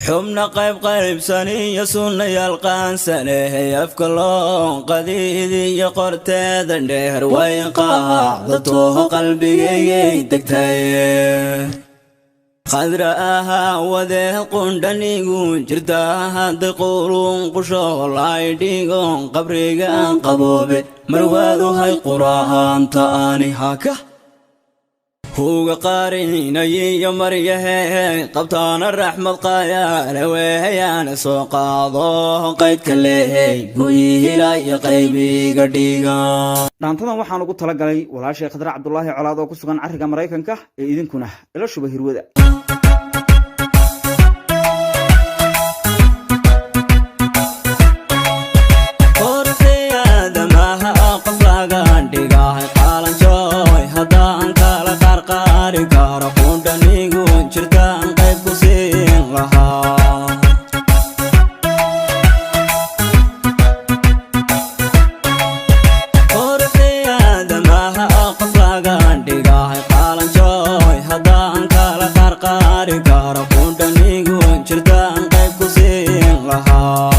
Xubna qayb qaybsaniyo sunnayaal qaansaneh, afka loo qadiidiyo qorteeda dheer way qaacdato, qalbigayay degtay. Khadra ahaa wadee qundhanigu jirta, hadda quruun qushool ay dhigon, qabrigaan qaboobe marwaaduhay qurahaanta ani haka huga qaarinayiyo maryahee qabtaana raxmad qayaale weeyaana soo qaado qaydka leey guyihilaya qaybiga dhiga. Dhaantadan waxaan ugu talagalay walaashay Khadre Cabdulaahi Colaad oo ku sugan carriga Maraykanka, ee idinkuna ila shuba hirwada. Qorxiyadamaha qof laga dhigahay qaalanjooy, haddaan kala qaarqaari karo, qundhanigu jirtaan qayb ku siin lahaa. Qorxiyadamaha qof laga dhigahay qaalanjooy, haddaan kala qaarqaari karo, qundhanigu jirtaan qayb ku siin lahaa.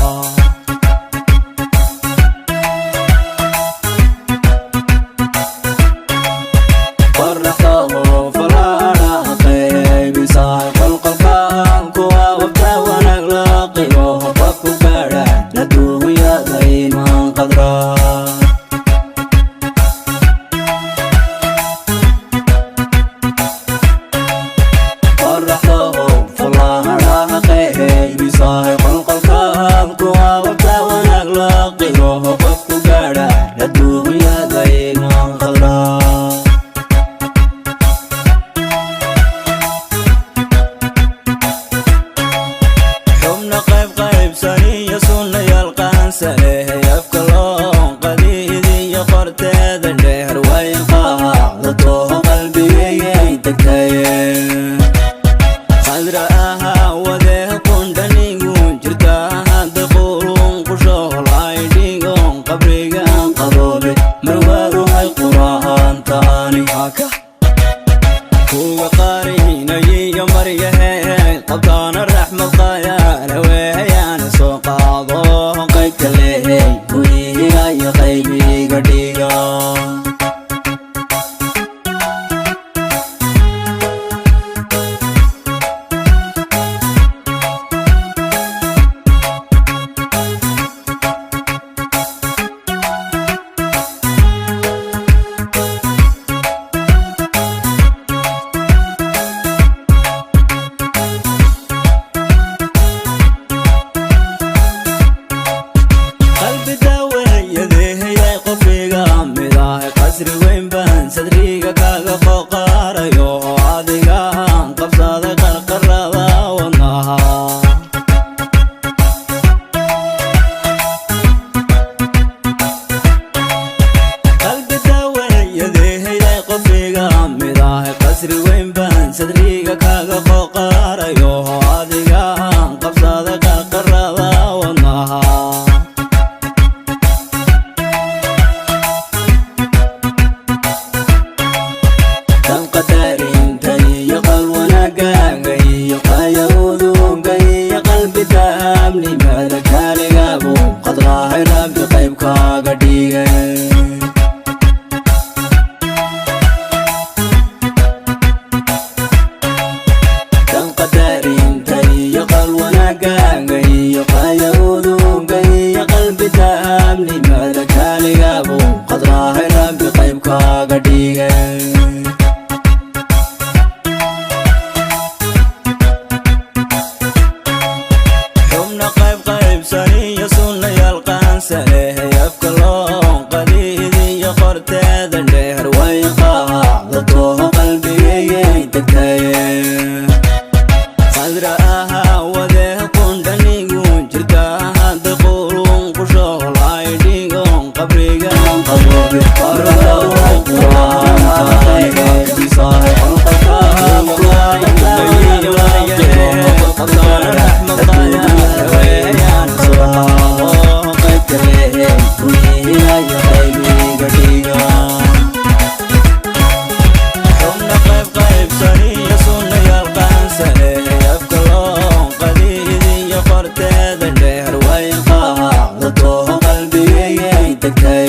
Qoraxdo falaadha qaybisaay, qolqolkaan kuwa wabta wanaag la qiro, qofku gaadha adduunyada imaan qadra. Qoraxdo falaadha qaybisaay, qolqolkaan kuwa wabta wanaag la qiro, qofku gaadha adduunyada imaan qadra. Xubna qayb qaybsaniyo sunnayaal qaansaneh, afka loo qadiidiyo qorteeda dheer way qaacdato, qalbigayay degtay. Khadra ahaa wadee qundhanigu jirta, hadda quruun qushool ay dhigon, qabrigaan qaboobe marwaaduhay qurahaanta ani haka kuga qaarinayiyo maryahee qabtaana raxmad qayaale weeyaana soo qaado qaydka leey guyihigayo qaybiga dhiga. Maalin dheer way qaadato, qalbigayay degtay.